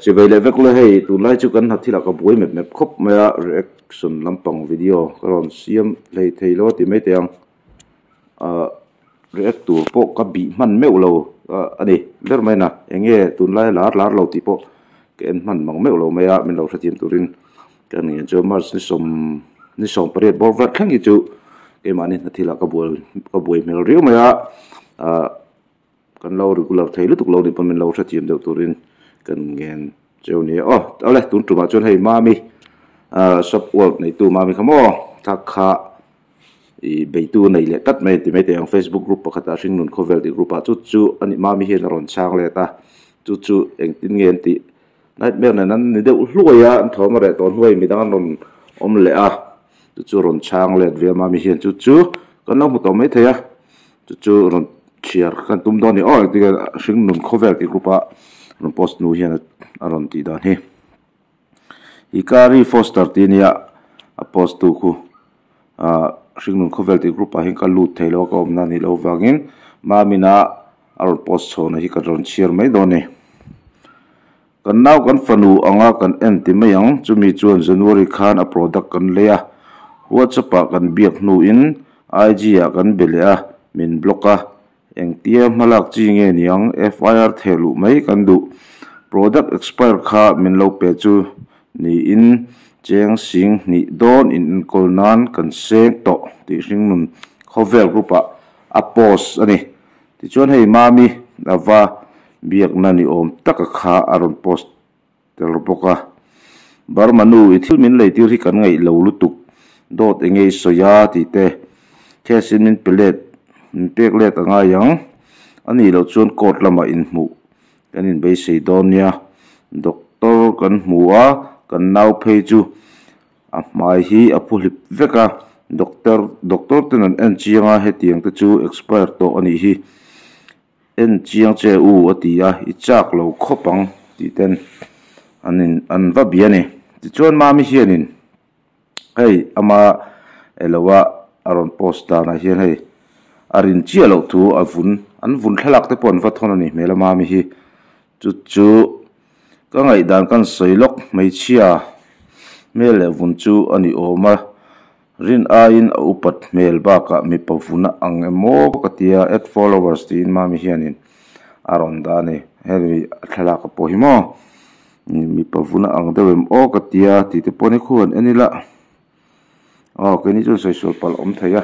Chibai leh vek le hei tunlai chu kan hnathil ah ka buai mep mep khawp mai a reaction lampang video ka rawn siam hlei thei lo a ti mai teh ang ah react tur pawh ka bih hman meuh lo a ni ber mai na eng nge tunlai lar lar lo tih pawh ka en hman mang meuh lo mai a min lo hrethiam turin ka ni ang chu march ni sawm ni sawm pariat bawr vel thleng hi chu keimahni hnathil ah ka buai ka buai hmel riau mai a ah. Kan lo regular thei lutuk lo nih pawn min lo hrethiam deuh turin kan ngen cheu nia aw. Awle tun tumah chuan hei Mami ah shop world neitu Mami kha maw thak kha ih beitu nei leh tlat mai ti mai thei ang Facebook group pakhat ah Hringnun Khawvel tih group ah chu chu a nih Mami hian a rawn chhang let a chu chu engtin nge an tih nightmare nen an ni deuh hluai a an thawm a reh tawh hnuai midang an rawn awm leh a chu chu rawn chhang let ve a Mami hian chu chu kan lo hmu tawh mai thei a chu chu rawn chhiar kan tum dawn a ni aw engtin nge hringnun khawvel tih group a rawn post hnu hian a rawn tih dan hi Hikari Foster tih a nia a post tu khu ah hringnun khawvel tih group ah hian ka lut thei lo a ka awmna a nih loh avangin Mamina a rawn post chhuahna hi ka rawn chhiar mai dawn a ni. Kan nau kan fanu anga kan en ti mai ang, chumi chuan January khan a product kan lei a, WhatsApp ah kan biak hnuin IG ah kan be leh a, min block a, engtia hmalak chi nge niang FIR theh luh mai kan duh, product expire kha min lo pe chu niin cheng sing hnih dawn in enkawl nan kan seng tawh tih hringnun khawvel group ah a post a ni. Tichuan hei Mami ava biakna ni awm taka kha a rawn post tel bawk a. Burma nu i thil min leitir hi kan ngaih lo lutuk, dawt enge i sawi a tih te case in min pe let, min pek let a ngai ang. A nih loh chuan court lamah inhmuh kan inbeisei dawn nia. Doctor kan hmu a, kan nau phei chu A hmai hi a phu hlip vek a, doctor doctor ten an en chiang a hetiang te chu expire tawh a nih hi. En chiang che u a ti a, i chak lo khawp ang tih ten an in an va bia a ni. Tichuan Mami hianin hei ama eloa a rawn post danah hian hei a rin chiah loh thu a vun an vun thlalak te pawh an va thawn a ni hmel a Mami hi. Chu chu ka ngaihdan kan sawi lawk hmeichhia hmel leh vun chu a ni awm a, rin aiin a upat hmel bakah mipa vun a ang emaw ka tia add followers tiin mami hianin a rawn dah a ni. Hemi a thlalak a pawh hi maw mipa vun a ang deuh em aw ka tia tih te pawh ni khu han en ila. Aw keini chuan sawi sual palh awm thei a,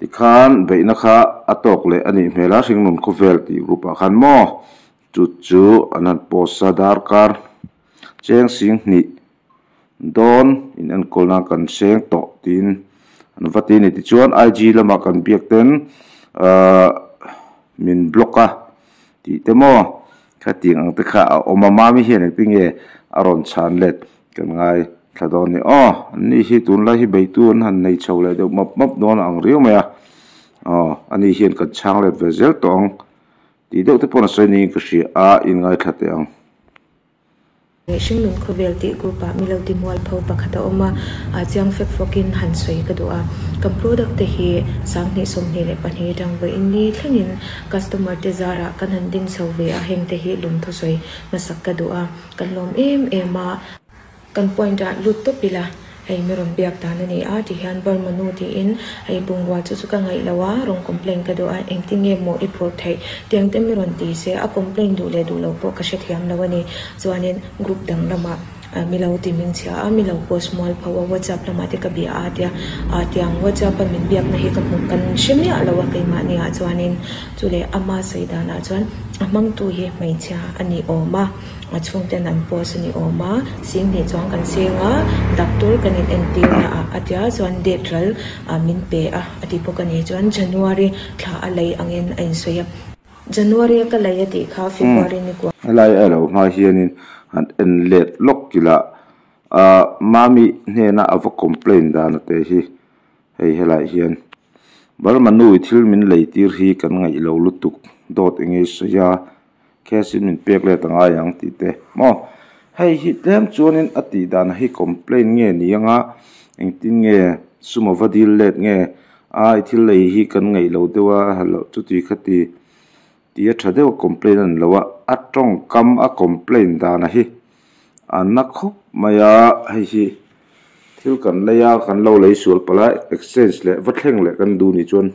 tikhan beihna kha a tawk leh a nih hmel a, hringnun khawvel tih group ah khan maw chu chu an han post a darkar cheng sing hnih dawn in enkawl nan kan seng tawh tiin an va ti a ni. Tichuan IG lamah kan biak ten ahh min block a tih te maw khatiang ang te kha a awm a, Mami hian engtinge a rawn chhan let kan ngai. Thla dawn ni aw, an ni hi tunlai hi beitu an han nei chho leh deuh map map dawn a ang riau mai a, aw ani hian kan chhang let ve zel tawh ang tih deuh te pawh a sawi niin ka hria a, in ngaithla teh ang. Hringnun khawvel tih group ah milo ti mualpho pakhat a awm a, a chiang fek fawkin han sawi ka duh a, kan product te hi 2022 atang vawiin ni thlengin customer te zarah kan han ding chho ve a, heng te hi lungthusawi hmasak ka duh a, kan lawm em em a. Kan point ah lut tawp ila, hei mi rawn biak dan a ni a ti hian Burma nu tiin hei bungrua chu chu ka ngaih lo a, rawn complain ka duh a, engtin nge maw i phur theih tiang te mi rawn ti se a complain duh leh duh lo pawh ka hrethiam lo a ni. Chuanin group dang lamah mi lo ti ming chhia a, mi lo post mual pho a, WhatsApp lamah te ka bia a tia, tiang WhatsApp a min biakna hi ka hmuh kan hre miah lo a keimahni ah chuanin chu leh ama sawi danah chuan a hmangtu hi hmeichhia a ni awm a. A chhungten an post a ni awm a, Singhnih chuan kan seng a, doctor kan in entir na ah a tia chuan date ral ah min pe a a ti bawk a ni. Chuan January thla a lei angin a insawi a. January a ka lei a tih kha February ni kuah. Helai a lo hma hianin han en let lawk ila ah Mami hnena a va complain dan a te hi hei helaiah hian Burma nu i thil min lei tir hi kan ngaih lo lutuk dawt enge i sawi a. Cash in min pek let a ngai ang tih te maw hei hi tlem chuanin a tih dan hi complain nge ni anga engtin nge sum ava dil let nge a i thil lei hi kan ngaih lo deuh a halo chuti khati tih a tha deuh a complain a ni lo a. A tawngkam a complain dana hi a na khawp mai a, hei hi thil kan lei a kan lo lei sual palh a exchange leh va thleng leh kan duh nih chuan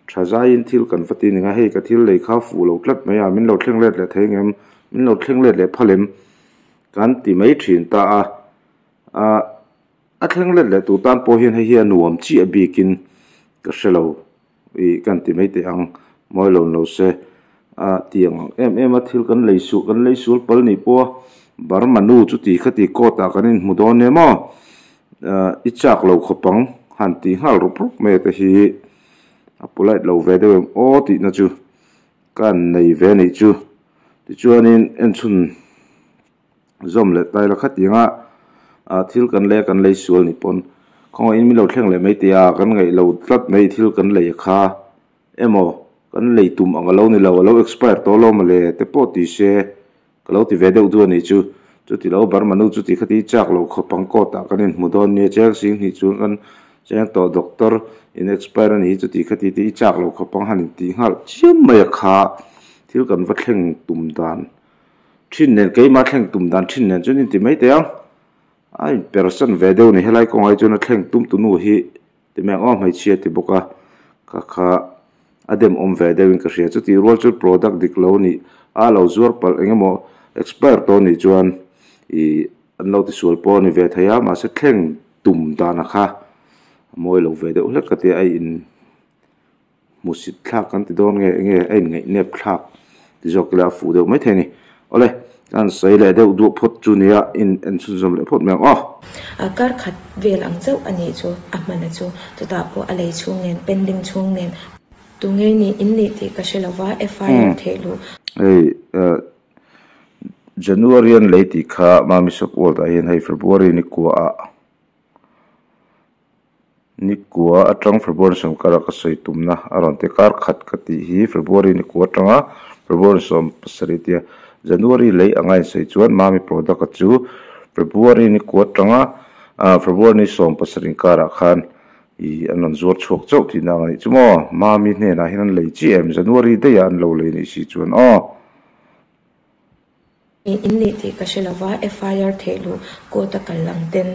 tha zaiin thil kan va ti ning a, hei ka thil lei kha fuh lo tlat mai a min lo thleng let leh thei ang em min lo thleng let leh phal em kan ti mai thin ta a ah a thleng let leh tur tan pawh hian hei hi a nuam chiah bikin ka hre lo. Ih kan ti mai teh ang, mawi lo lo se a ti ang em em a thil kan lei suh kan lei sual pal nih pawh a Burma nu chu ti kha ti court ah kan inhmu dawn nia maw ah i chak lo khawp ang han tih nghal rup rup mai a te hi a polite lo ve deuh em aw tihna chu ka han nei ve a nih chu tichuanin enchhun Zawm leh tai la khatianga ah thil kan lei a kan lei sual ni pawn khawngaihin min lo thleng leh mai teh a kan ngaih lo tlat mai thil kan lei kha emaw kan lei tum ang a lo ni lo a lo expire tawh lo mawle te pawh ti se ka lo ti ve deuh duh a nih chu chuti lo Burma nu chuti khati chak lo khawp ang court ah kan inhmu dawn nia cheng sing hnih chuan kan cheng tawh doctor in expire a ni hi chuti khati te i chak lo khawp ang han intih nghal chiam mai a kha thil kan va thleng tum dan. Thin nen keimah thleng tum dan thin nen chuan inti mai teh ang. A in persan ve deuh a ni helai kawngah hi chuan a thleng tum tu nu hi ti mai ang aw hmeichhia ti bawk a kha kha a dem awm ve deuhin ka hria chutih rual chuan product dik lo nih a lo zuar palh eng emaw expire tawh nih chuan ih an lo tisual pawh a ni ve thei a mahse thleng tum dan a kha a mawi lo ve deuh hlek ka tia a in. Hmusit thlak kan ti dawn nge enge a inngaih nep thlak ti zawk ila a fuh deuh maithei a ni. Awle, ka han sawi leh deuh duah phawt chu nia in en chhunzawm leh phawt mai ang aw. A kar khat vel ang chauh a nih chu a hman a chu. Chutah pawh a lei chhung nen pending chhung nen. Tunge nih in nih tih ka hre lova FIR theh luh. Hei January an lei tih kha Mami Shop World ah hian hei February ni kua ah. Nikua atang February sawmkar a ka sawi tumna a rawn ti kar khat ka tih hi February nikua atanga February 17 tia January lei anga insawi chuan Mami product a chu February nikua atanga February ni 17 inkarah khan ih an rawn zuar chhuak chauh tihna ang a nih chu maw Mami hnenah hian an lei chiah em January daih ah an lo lei nih si chuan aw. In nih tih ka hre lova, FIR theh luh court a kal ang ten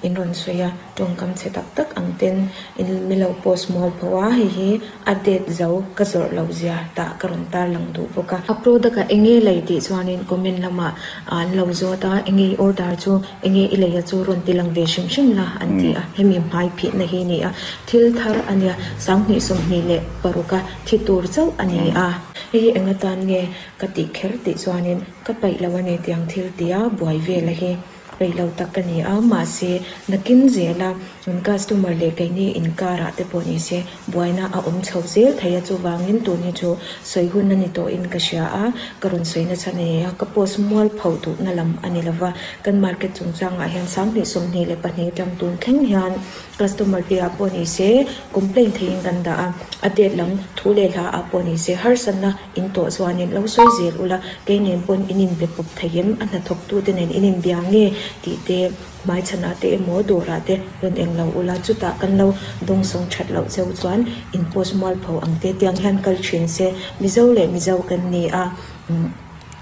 in rawn sawi a, tawngkam chhe tak tak ang ten in mi lo post mual pho a, hei hi a date zo ka zawrh loh zia tah ka rawn tarlang duh bawk a. A product ah enge lei tih chuanin comment lamah an lo zawt a, enge i order chu, enge i lei a chu rawn ti lang ve hrim hrim la an ti a, hemi hmai phihna hi ni a, thil thar a nia, 2026 a thi tur chauh a ni a. Hei hi eng atan nge Ka tih kher tih chuanin ka paih lo a ni tiang thil tia buai vela hi peih lo tak ka ni a, mahse nakin zela an customer leh keini inkarah te pawh ni se buaina a awm chho zel thei a, chuvangin tun hi chu sawi hun a ni tawhin ka hria a, ka rawn sawi nasa a ni a, ka post mual pho duhna lam a ni lova, kan market chungchangah hian 2022 atang tun thleng hian Customer te ah pawh ni se complaint theihin kan dah a, a date lam thu leh hla ah pawh ni se harsatna in tawh chuanin lo sawi zel ula, kei nen pawn in inbe pawp thei em, a hnathawk tu te nen in inbia nge tih te hmaichhan ah te emaw dawr ah te rawn eng lo ula, chutah kan lo dawngsawng that loh cheu chuan in post mualpho ang te tiang hian kal thin se, Mizo leh Mizo kan ni a,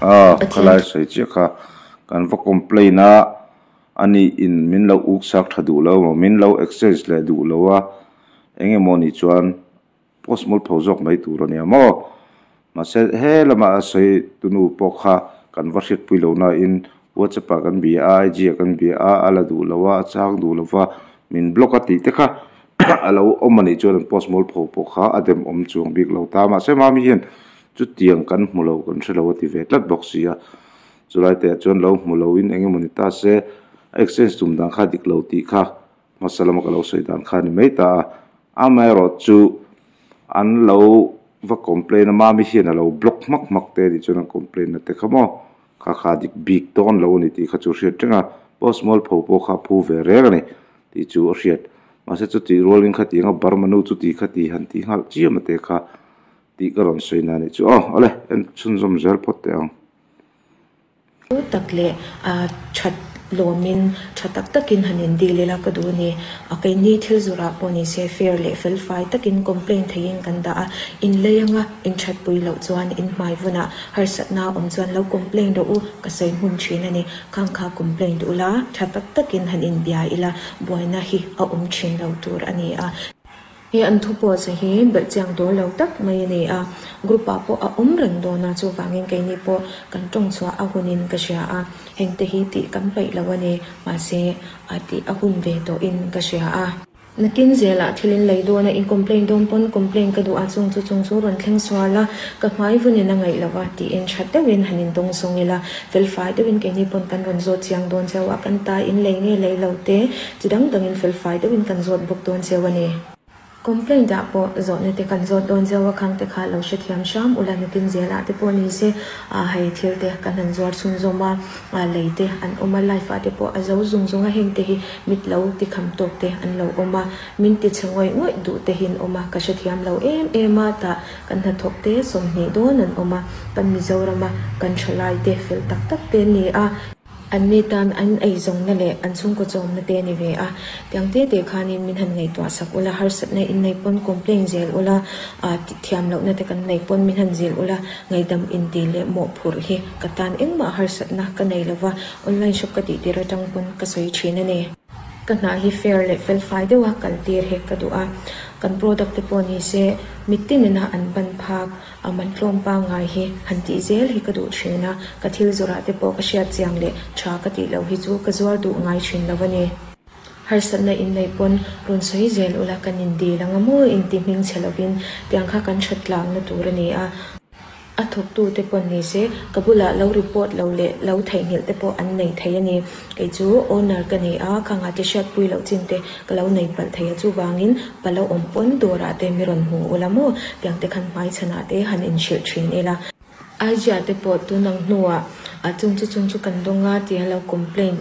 Ah, khalai sawi chiah kha kan va complain a. A nih in min lo uk sak tha duh lo maw, min lo exchange leh duh lo a, eng emaw nih chuan post mul pho zawk mai tur a nia maw. Mahse he lamah a sawi tunu pawh kha kan va hriatpui lo na in WhatsApp ah kan bia a, IG ah kan bia a, a la duh lo a, a chang duh lo va, min block a tih te kha a lo awm a nih chuan an post mul pho pawh kha a dem awm chuang bik lo ta. Mahse mami hian chutiang kan hmu lo, kan hre lo a ti ve tlat bawk si a. Chulai te ah chuan lo hmu lo in eng emaw ni ta se a exchange tum dan kha dik lo tih kha hmasa lama ka lo sawi dan kha a ni mai ta a. Amaherawh chu an lo va complain a, mami hian a lo block hmak hmak te anih chuan an complain na te kha maw kha kha dik bik dawn lo a ni tih kha chu a hriat reng a, post mual pho pawh kha a phu ve reng a ni tih chu a hriat. Mahse chutih rualin khatiang a Burma nu chuti khati han tih nghal chiam a te kha tih ka rawn sawi na anih chu aw awle en chhunzawm zel phawt teh ang. Thu tak leh that lawmin tha tak takin han in dil ila ka duh a ni. A keini thil zawrh ah pawh ni se fair leh fel fai takin complain theihin kan dah a, in lei anga in that pui loh chuan in hmai vunah harsatna awm chuan lo complain rawh u ka sawi hmun thin a ni. Khang kha complain duh ula tha tak takin han in bia ila buaina hi a awm thin lo tur a ni a. He an thu pawh hi belh chiang dawl lo tak mai a ni a, group ah pawh a awm reng dawn a, chuvangin keini pawh kan tawng chhuah a hunin ka hria a, hengte hi tih kan peih lo a ni, mahse a tih a hun ve tawhin ka hria a. Nakin zelah thil in lei dawn a, in complain dawn pawn complain ka duh a, chung chu chung chu rawn thleng sual a, ka hmai vunin a ngaih lo a, tiin tha deuhin han in dawng sawng ila, felfai deuhin keini pawn kan rawn zawt chiang dawn cheu a, kan ta in lei nge lei lo te, Chi dang dangin felfai deuhin kan zawt bawk dawn cheu a ni. Complaint ah pawh zawhna te kan zawt dawn cheu a, khang te kha lo hrethiam hram ula nakin zelah te pawh ni se ah hei thil te kan han zuar chhunzawm a, ah lei te an awm a, life ah te pawh a zo zung zung a, heng te hi mit lo ti kham tawk te an lo awm a, min ti chhe ngawih ngawih duh te hi an awm a, ka hrethiam lo em em a, tah kan hnathawk te 20 dawn an awm a, kan Mizoram a kan thalai te fel tak tak te an ni a. An ni tan an eizawnna leh an chhungkaw chawmna te a ni ve a, tiang te te khanin min han ngaihtuah sak ula, harsatna in nei pawn complain zel ula, thiam lohna te kan nei pawn min han zil ula, ngaihdam inti leh mawhphurh hi ka tan engmah harsatna ka nei lova, online shop ka tih tir atang pawn ka sawi thin a ni. Ka hna hi fair leh felfai deuha kal tir hi ka duh a, kan product te pawh ni se mitin ina an ban phak. A man tlawm pangngai hi han tih zel hi ka duh thin a, ka thil zawrah te pawh ka hriat chiang leh tha ka tih loh hi chu ka zuar duh ngai thin lo a ni. Harsatna in nei pawn rawn sawi zel ula kan in dil anga maw in ti hming chhe lovin tiang kha kan that tlangna tur a ni a. A thawktu te pawn ni se ka bulah lo report lo leh lo theihnghilh te pawh an nei thei a ni. Kei chu owner ka ni a, khang ah te hriatpui loh chin te ka lo nei palh thei a, chuvangin pa lo awm pawn dawrah te mi rawn hmu ula maw tiang te khan hmaichhan ah te han inhrilh thin ila. Aijia te pawh tun ang hnuah a chung chu chung chu kan dawng a tia lo complain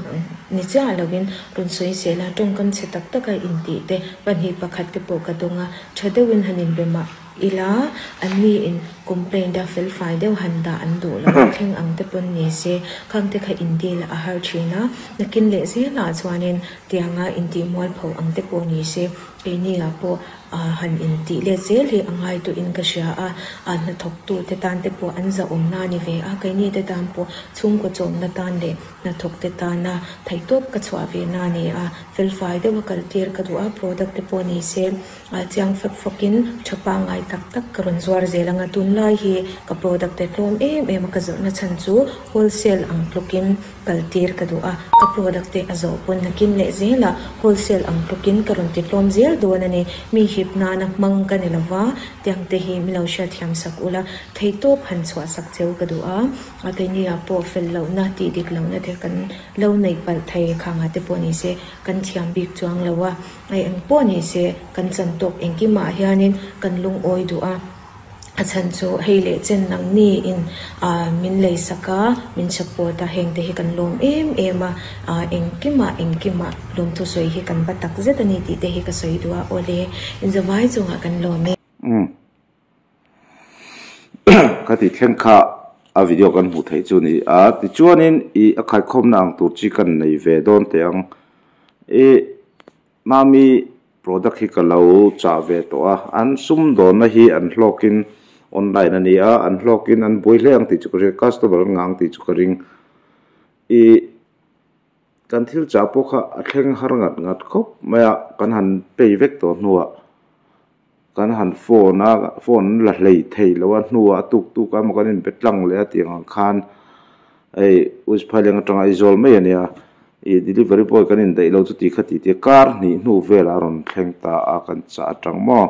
ni chiah lovin rawn sawi zel a, tawngkam chhe tak taka intih te pahnih pakhat te pawh ka dawng a, tha deuhin han inbe mah. Ila, anni in complaint a felfai deuh han dah an duh lo a thleng ang te pawn ni se, khang te kha in deal a har thin a, nakin leh zelah chuanin tianga intih mualpho ang te pawh ni se, keini ah pawh han intih let zel hi a ngai tuhin ka hria a, a hnathawk tu te tan te pawh an zahawmna a ni ve a, keini te tan pawh chhungkaw chawmna tan leh hnathawk te tana theihtawp ka chhuah ve na a ni a, felfai deuh a kal tir ka duh a, product te pawh ni se. A chiang fek fawkin tha pangngai tak tak ka rawn zuar zel ang a, tunlai hi ka product te tlawm em em a, ka zawrhna chhan chu wholesale ang tlukin kal tir ka duh a, ka product te a zawh pawn nakin leh zelah wholesale ang tlukin ka rawn ti tlawm zel dawn a ni, mi hip nana hmang ka ni lova, tiang te hi mi lo hriatthiam sak ula, theihtawp han chhuah sak cheu ka duh a, a keini ah pawh fel lohna tih dik lohna te kan lo neih palh thei khangah te pawh ni se kan thiam bik chuang lo a. Hei eng pawh ni se, kan chan tawk engkimah hianin kan lungawi duh a, a chhan chu hei leh chen nang niin min lei sak a, min support a, hengte hi kan lawm em em a, engkimah engkimah lawmthu sawi hi kan va tak zet a ni tih te hi ka sawi duh a, awle inzavai chungah kan lawm e. Umm. Ka tih thleng kha a video kan hmuh theih chu a ni a, tichuanin ih a khaikhawmna ang tur chi kan nei ve dawn teh ang. Ih Mami product hi ka lo chah ve tawh a, an sumdawnna hi an hlawkin online a ni a, an hlawkin an buai hle ang tih chu ka hria, customer an ngah ang tih chu ka ring. Ih kan thil chah pawh kha a thleng har ngat ngat khawp mai a, kan han pay vek tawh hnuah. Kan han phone a, phone an la hlei thei lo a, hnuah a tuk tuk a emaw kan inbe tlang leh a tih ang khan hei West Phaileng atanga Aizawl mai a nia, ih delivery boy kan indaih lo chu ti kha ti tia kar hnih hnu velah a rawn thleng ta a, kan chah atang maw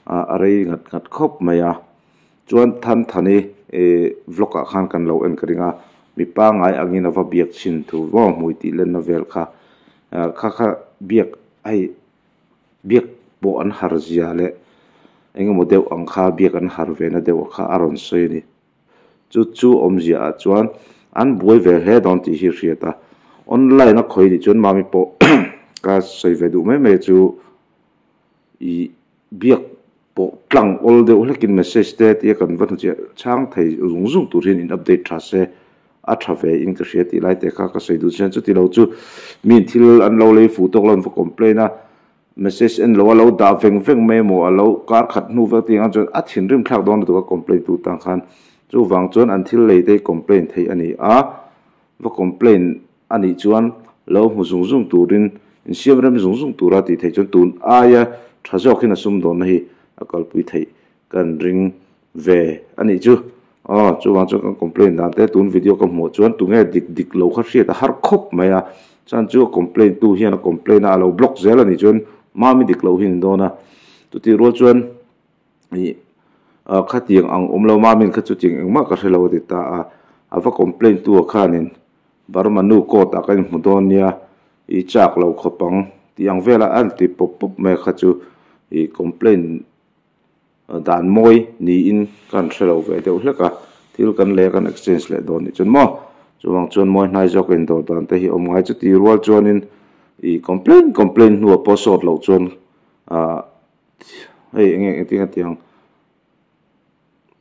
a rei nghat nghat khawp mai a, chuan Than Thani ih vlog ah khan kan lo en ka ring a, mi pangngai angin a va biak chhin thu maw hmui tih lenna vel kha, kha kha biak hei. Biak pawh an har zia leh eng emaw deuh ang kha biak an har ve na deuh kha a rawn sawi a ni. Chu chu awmzia ah chuan an buai ve hle dawn tih hi hriat a, online a khawi nih chuan mami pawh ka sawi ve duh mai mai chu ih biak pawh tlang awl deuh hlekin message te tia kan va hnu chiah chhang thei zung zung tur hian in update tha se. a tha ve in ka hria tih lai te kha ka sawi duh chian chuti lo chu mi thil an lo lei fuh tawk lo an va complain a message en lo a lo dah veng veng mai emaw a lo kar khat hnu vek tih ang chuan a thinrim thlak dawn lutuk a complain tu tan khan chuvang chuan an thil lei te hi complain theih a ni a va complain a nih chuan lo hmu zung zung turin insiam rem zung zung tura tih theih chuan tun aia tha zawkin a sumdawnna hi a kalpui theih kan ring ve a nih chu. Aw chuvang chuan kan complain dan te tun video ka hmuh chuan tunge dik dik lo kha hriat a har khawp mai a, chuan chu a complain tu hian a complain a a lo block zel a nih chuan mami dik loh hi a ni dawn a, chutih rual chuan ih khatiang ang awm lo mami'n kha chutiang engmah ka hre lo a ti ta a, a va complain tu ah khanin Burma nu court ah ka inhmu dawn nia i chak lo khawp ang tih ang velah a ti pawp pawp mai a kha chu ih complain Dan mawi niin kan hre lo ve deuh hlek a, thil kan lei a kan exchange leh dawn nih chuan maw? Chuvang chuan mawi hnai zawk indawr dan te hi awm ngai chu ti rual chuanin ih complain complain hnuah pawh sawt loh chuan ah hei eng nge engtin nge tiang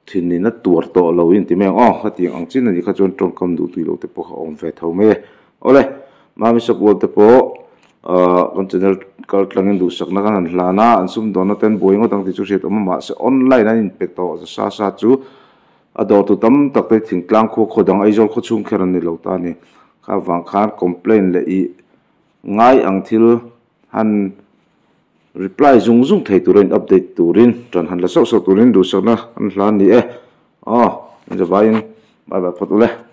thin in a tuar tawh lo in ti mai ang aw khatiang ang chin a nih kha chuan tawngkam duh tui loh te pawh kha awm ve tho mai e. Awle Mami shop wall te pawh ahh kan channel kal tlangin duhsakna kan han hlan a, an sumdawnna te an buai ngawt ang tih chu hriat awm a, mahse online an inpe tawh sa sa chu a dawrtu tam tak te thingtlang khua khaw dang Aizawl khaw chhung kher an ni lo ta a ni. Kha vang khan complaint leh ih ngai ang thil han reply zung zung thei turin update turin tan han la sauh sauh turin duhsakna an hlan ni e. Aw, in zavaiin bye bye phawt ule.